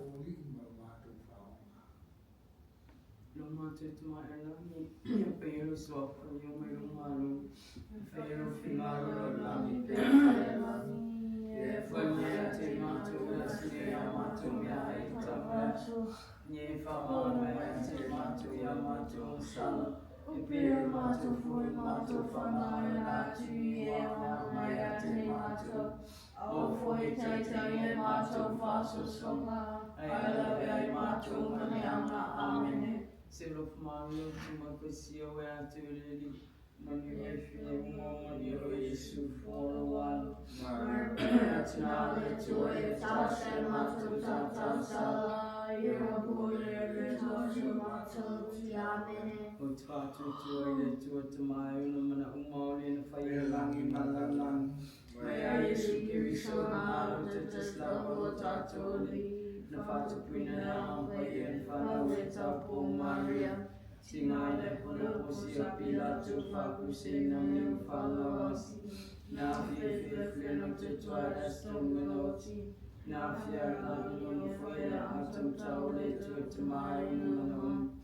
tatou Alii ma lo matou Faaola. Lo matou Tama i le lagi, ia paia lou suafa, ia oo mai lou Malo, ia faia lou finagalo i le lalolagi e pei ona faia i le lagi. Ia fai mai ia te matou le aso nei a matou meaai i le tauiaso, ia e faamagalo mai ia te matou ia matou agasala, e pei ona matou foi matou faamagaloina atu i e agaga mai ia te matou. Aua foi e taitai e matou faasoasoaga, ae lavea ai matou ma le leaga. Amene. Se alofa manuia o tuma kosia o e atu i le Alii. Manuia e fia uma o manuia o Iesu fua o alo. Maria le Atua e tausia matou tautausala, ia pule le tausia matou ti. Amene. O te faatuatua i le Atua Tama e ona mana uma o le na whai langi ma la langi. Mai a Iesu Keriso na alo te tasi lava o tātou Alii. Na whātupuina le anga paia na whanau e taupo Maria. Singa ina e pona posi a Pilato whakuse na mea whalawasi. Na fia fia fia no te tua aston meloti. Na fia la no no whaia a tau le tua te mai no mana um.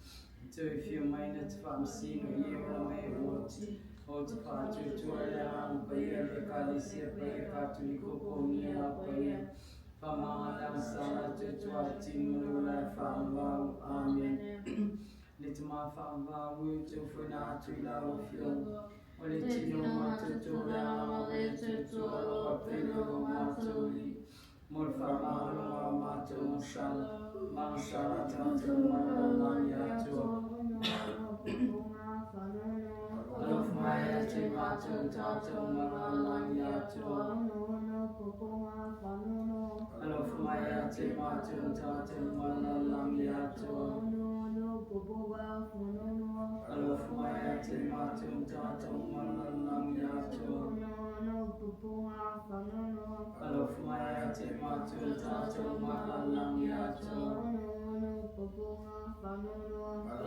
Te fia mai na te whaamsino i e ora mai oti. O te whaatutua le anga paia le kalesia paia katoliko po nia paia. Whamanga la sala te tua tino le wala whaamwau. Amen. Le te maa whaamwau e te whena atu i la o fio. O le tino matoto le anga le te tua o pele o matou li. Mo le whamangalo a matou masala. Masala tātou malalangi atua. Alofa mai ia te matou tātou malalangi atua. Alofa mai ia te matou tātou malalangi atua. Alofa mai ia te matou tātou malalangi atua. Alofa mai ia te matou tātou malalangi atua.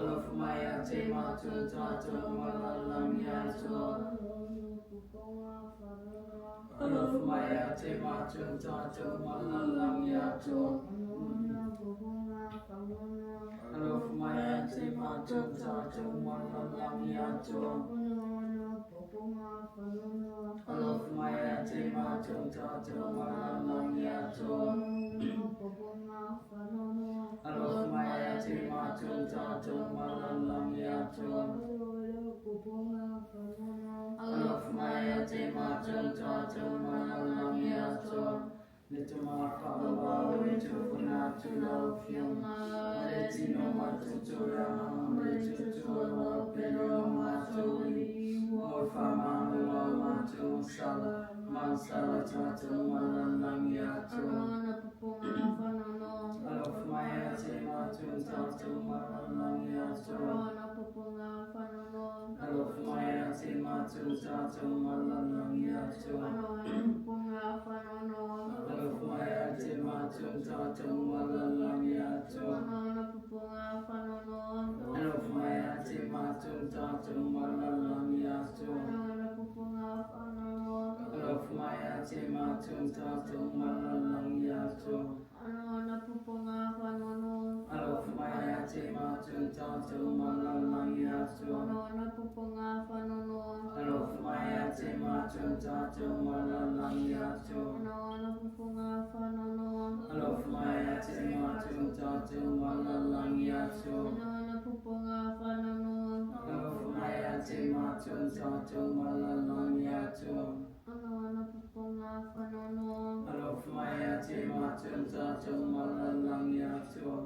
Alofa mai ia te matou tātou malalangi atua. Alofa mai ia te matou tātou malalangi atua. Alofa mai ia te matou tātou malalangi atua. Alofa mai ia te matou tātou malalangi atua. Alofa mai ia te matou tātou malalangi atua. Alofa mai ia te matou tātou malalangi atua. Le te whaawau e te whana atu lau fionga. Le tino matoto le anga le tutua wa pele o matou li. Mo whamangalo a matou masala. Masala tātou malalangi atua. Alofa mai ia te matou tātou malalangi atua. Alofa mai ia te matou tātou malalangi atua. Alofa mai ia te matou tātou malalangi atua. Alofa mai ia te matou tātou malalangi atua. Alofa mai ia te matou tātou malalangi atua. Alofa mai ia te matou tātou malalangi atua. Alofa mai ia te matou tātou malalangi atua. Alofa mai ia te matou tātou malalangi atua. Alofa mai ia te matou tātou malalangi atua. Alofa mai ia te matou tātou malalangi atua.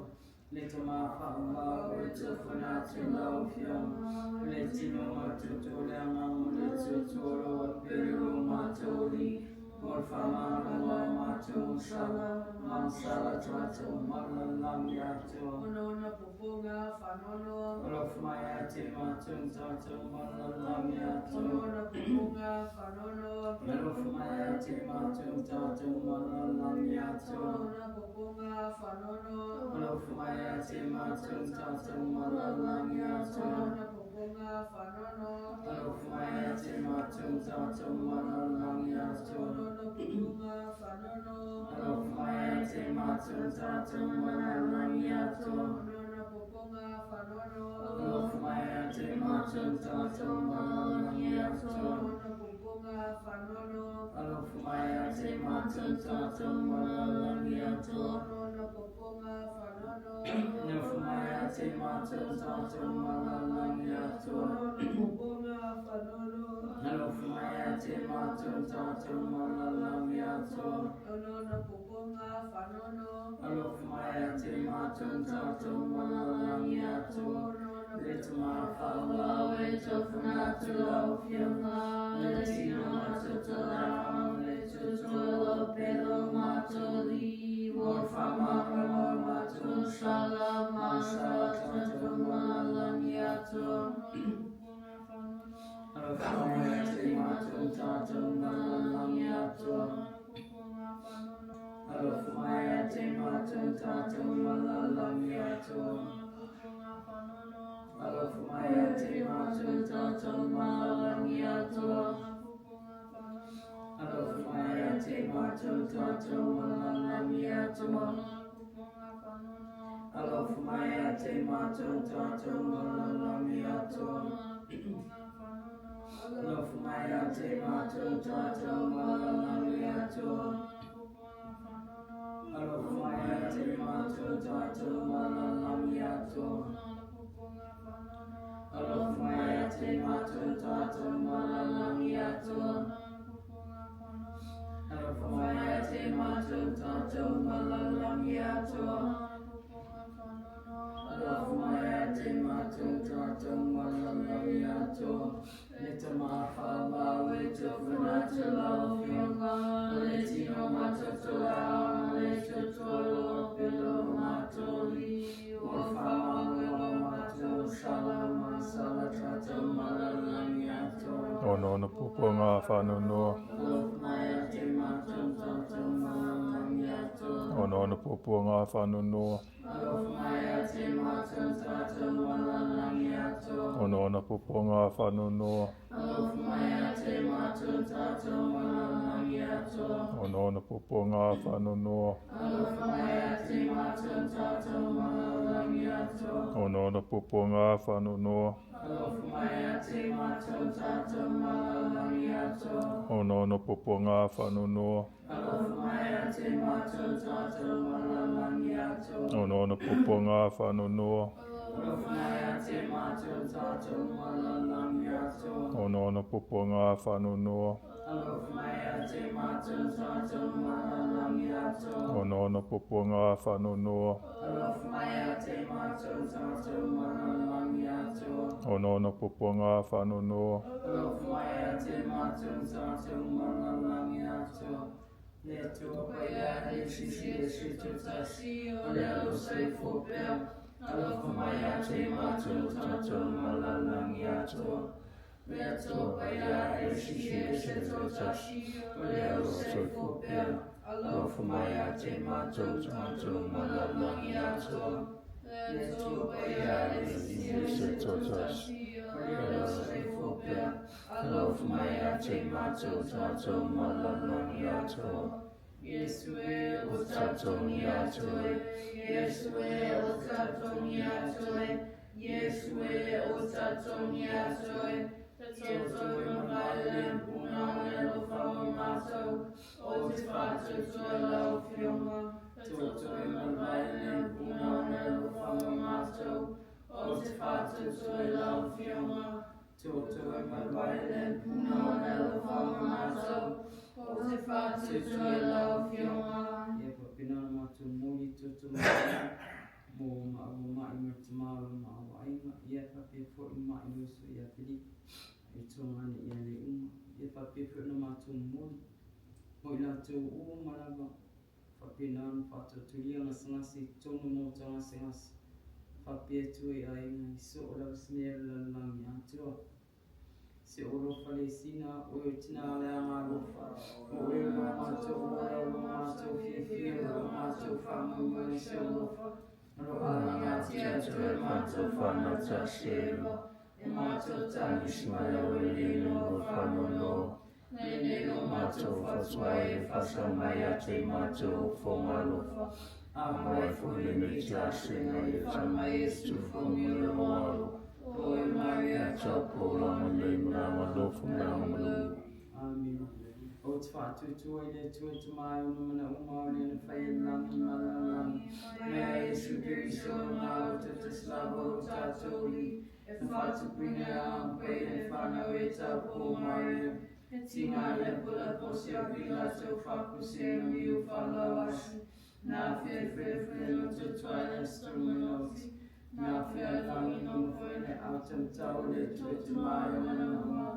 Le te whaawau e te whana atu lau fionga. Le tino matoto le anga mo le tutua o pele o matou li. Mo le whamangalo a matou masala. Masala tātou malalangi atua. Alofa mai ia te matou tātou malalangi atua. Alofa mai ia te matou tātou malalangi atua. Alofa mai ia te matou tātou malalangi atua. Alofa mai ia te mātou tātou malalagi atoa. Alofa mai ia te mātou tātou malalagi atoa. Alofa mai ia te mātou tātou malalagi atoa. Alofa mai ia te mātou tātou malalagi atoa. Alofa mai ia te mātou tātou malalagi atoa. Alofa mai ia te mātou tātou malalagi atoa. Alofa mai ia te mātou tātou malalagi atoa. Le tama e tofuna tu lau fionga, le tino matotolanga, le tutolo pelo matoli, o whamangalo matu sala masala tato malalagi atoa. Alofa mai ia te mātou tātou malalagi atoa. Alofa mai ia te mātou tātou malalagi atoa. Alofa mai ia te mātou tātou malalagi atoa. Alofa mai ia te mātou tātou malalagi atoa. Alofa mai ia te mātou tātou malalagi atoa. Alofa mai ia te mātou tātou malalagi atoa. Alofa mai ia te mātou tātou malalagi atoa. Alofa mai ia te mātou tātou malalagi atoa. Alofa mai ia te mātou tātou malalagi atoa. Alofa mai ia te mātou tātou malalagi atoa. Le tama whalau e tofuna te lau fionga, le tino matotolanga, le totolo pelo matoli, o whamangalo mato sala masala tato malalagi atoa. Ono pupunga whanonoa. Alofa mai ia te mātou tātou malalagi atoa. Ono pupunga whanonoa. Alofa mai ia te mātou tātou malalagi atoa. Ono pupunga whanonoa. Alofa mai ia te mātou tātou malalagi atoa. Ono pupunga whanonoa. Alofa mai ia te mātou tātou malalagi atoa. Ono pupunga whanonoa. Alofa mai ia te mātou tātou malalagi atoa. Ono pupunga whanonoa. Alofa mai ia te mātou tātou malalagi atoa. Ono pupunga whanonoa. Alofa mai ia te mātou tātou malalagi atoa. Ono pupunga whanonoa. Alofa mai ia te mātou tātou malalagi atoa. Ono pupunga whanonoa. Alofa mai ia te mātou tātou malalagi atoa. Ono pupunga whanonoa. Alofa mai ia te mātou tātou malalagi atoa. Le tua paia e sisi e si tūtasi o le alo seifo pea. Alofa mai ia te mātou tātou malalagi atoa. Le tua paia e sisi e si tūtasi o le alo seifo pea. Alofa mai ia te mātou tātou malalagi atoa. Le tua paia e sisi e si tūtasi o le alo seifo pea. Alofa mai ia te mātou tātou malalagi atoa. Yesu e o tātou ni atoe, Yesu e o tātou ni atoe, Yesu e o tātou ni atoe. Toto e mavaile puna o le lofa o mātou, o te whātutua lau fionga. Toto e mavaile puna o le lofa o mātou, o te whātutua lau fionga. Toto e mavaile puna o le lofa o mātou, o te whātutua lau fionga. Ia papina na mātou moli toto mai mō maua mai ma te mālo maua ainga. Ia papia foi mai nuso ia Filipe. E tonga ane ia le uma. Ia papia foi na mātou moli. Mo i lātou o malava. Whapena na whātauturia ngasangasi tonu mō ta ngasangasi. Whapia tue ainga i so o lau sinea lalangi atua. Se o lo whale sina o e tina le anga alofa. O e lo mātou ora o lo mātou whiawhia o lo mātou whamua se o lofa. Alo alanga tia tue mātou whanau ta sewa. Matou tagisi mai o le lilo whanono. Nene o matou whatuai e whasa mai a te matou whongalofa. A mai fule me te asenga e tama e tufongi o lo alo. O e Maria Tau langa le mlanga lofu mlanga malu. Amen. O te whaatutua i le tua te mai o mana uma o le na whai langi malalangi. Mea Yesu Keriso ngā o te teslava o tātou E whatupuina a pai e whanau e tāpo Maria. Tinga le pula posia pila tau whapuse no i o whalawasi. Nā whia whia whia no te tuaila stunga Nā whia langi no whaine au tam tau le tua te mai o mana uma.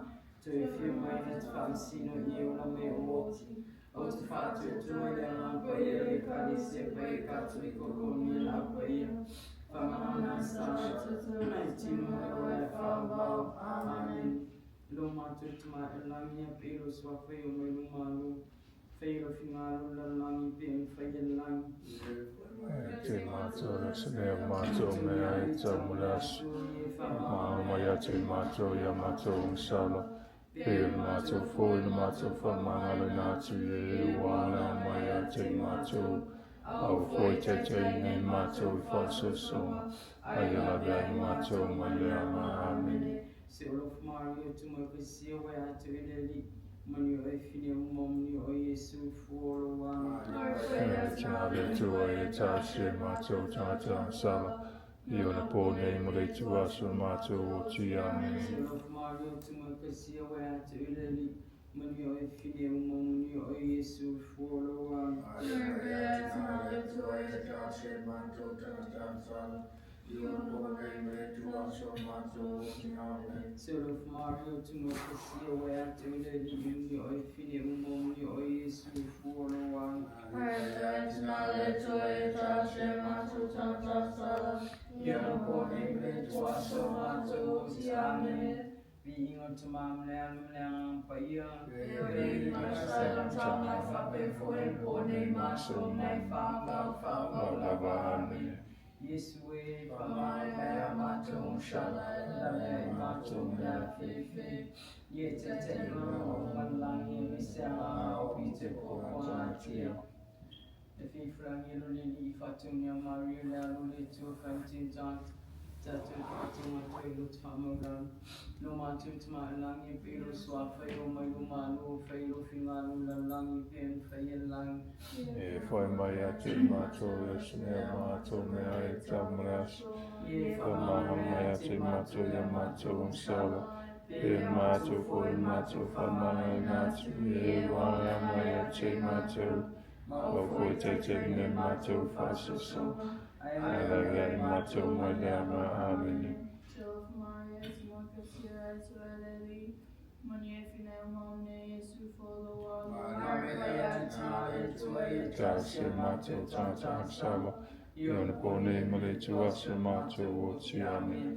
Toi whia mai na te whaasino i o la me o oti. O te whātuatua i le ngā pai e le kalise pai e katoliko koni la pai. Whamana sa mai tino e o le whaawau. Amen. Lo mātou te mai e langi a pēro swa whai o mai lumalo. Whai o fingalo la langi pe en whai e langi. Te mātou na se mea mātou mea e tau mulas. Maa mai a te mātou ia mātou sala. Pe mātou fo i mātou whamanga le nātu e wāna mai a te mātou. Au foi te te nei mātou i whaasasonga. Ai la vea i mātou mai le anga. Amene. Se olof Maria tu mai kasi o e atu i le li. Mani o e whine uma mani o Yesu fuolo wana. E tina le tua e tā se mātou tangata sala. I o le pō nei mo le tua aso mātou o ti amene. Se olof Maria tu mai kasi o e atu i le li. Mani o e whine uma mani o Yesu fuolo wana. Se olof Maria tu mai kasi o e atu i le li. Mani o e whine uma mani o Yesu fuolo wana. Bi ingo te maam le alu le anga paia. Lava amene. Yesu e whamai mea mātou shala la mea mātou mea whiwhi. Ye te te ingo o malangi e mise anga o pi te pōpō tia. Te whiwhurangi lo le li whatungia Maria le alu le tua whantin tānt. Tātou whatunga toi lo te whamaulan. Lo mātou te maalangi pe lo sua whai o mai lo mālo whai lo whingalo la langi pe en whai e langi. E whai mai a te mātou e se mea mātou mea e tau mulas. Ye Whamanga mai a te mātou ia mātou ang sala. Pe mātou fo i mātou whamanga i nātu e wāna mai a te mātou. Au foi te te ne mātou whaasasonga. Ai la vea i mātou mai le anga. Amene. Tā se mātou tangata ang sala. I o le pō nei mo le tua aso mātou o ti amene.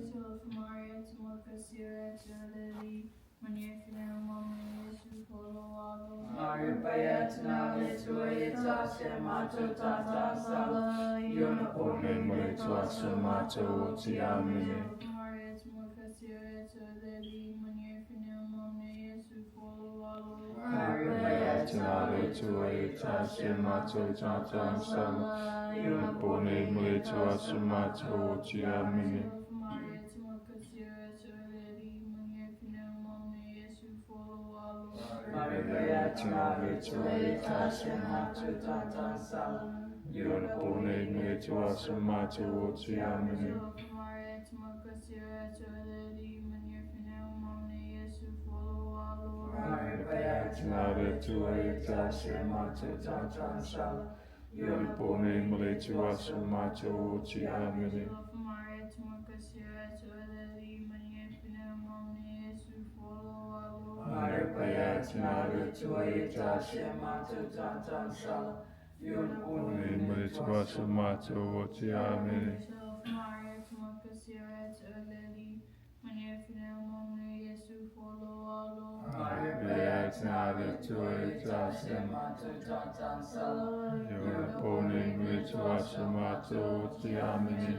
Maria paia tina le tua e tā se mātou tātā sala. I ona pō Nei mo le tua aso mātou o ti amene. Maria paia Tina le tua e tā se mātou tangata ang sala. I o le pō nei mo le tua aso mātou o ti amene. Maria paia tina le tua e tā se mātou tātā sala. I o le pō nei mo le tua aso mātou o ti amene. Maria paia Tina le tua e tā se mātou tangata ang sala. I o le pō nei mo le tua aso mātou o ti amene. Maria paia tina le tua e tā se mātou tātā sala. I ona pō Nei mo le tua aso mātou o ti amene. Maria Paia tina le tua e tā se mātou tātā sala. I o le pō nei mo le tua aso mātou o ti amene.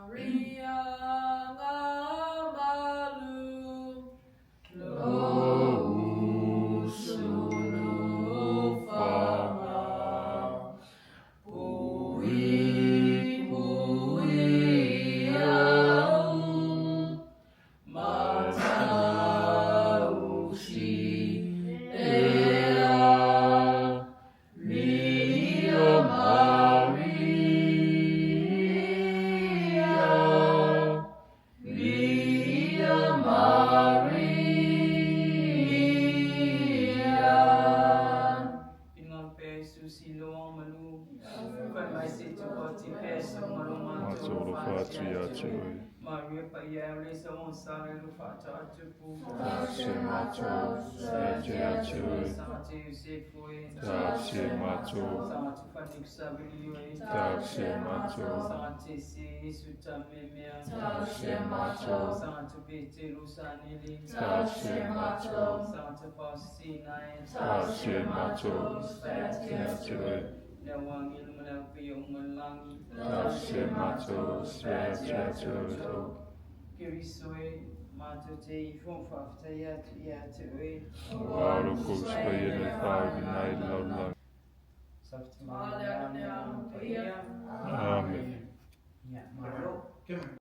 Maria Ngamalu, Pui pui au, matausi ea, Ria Maria, Ria Maria. Amen. Amen.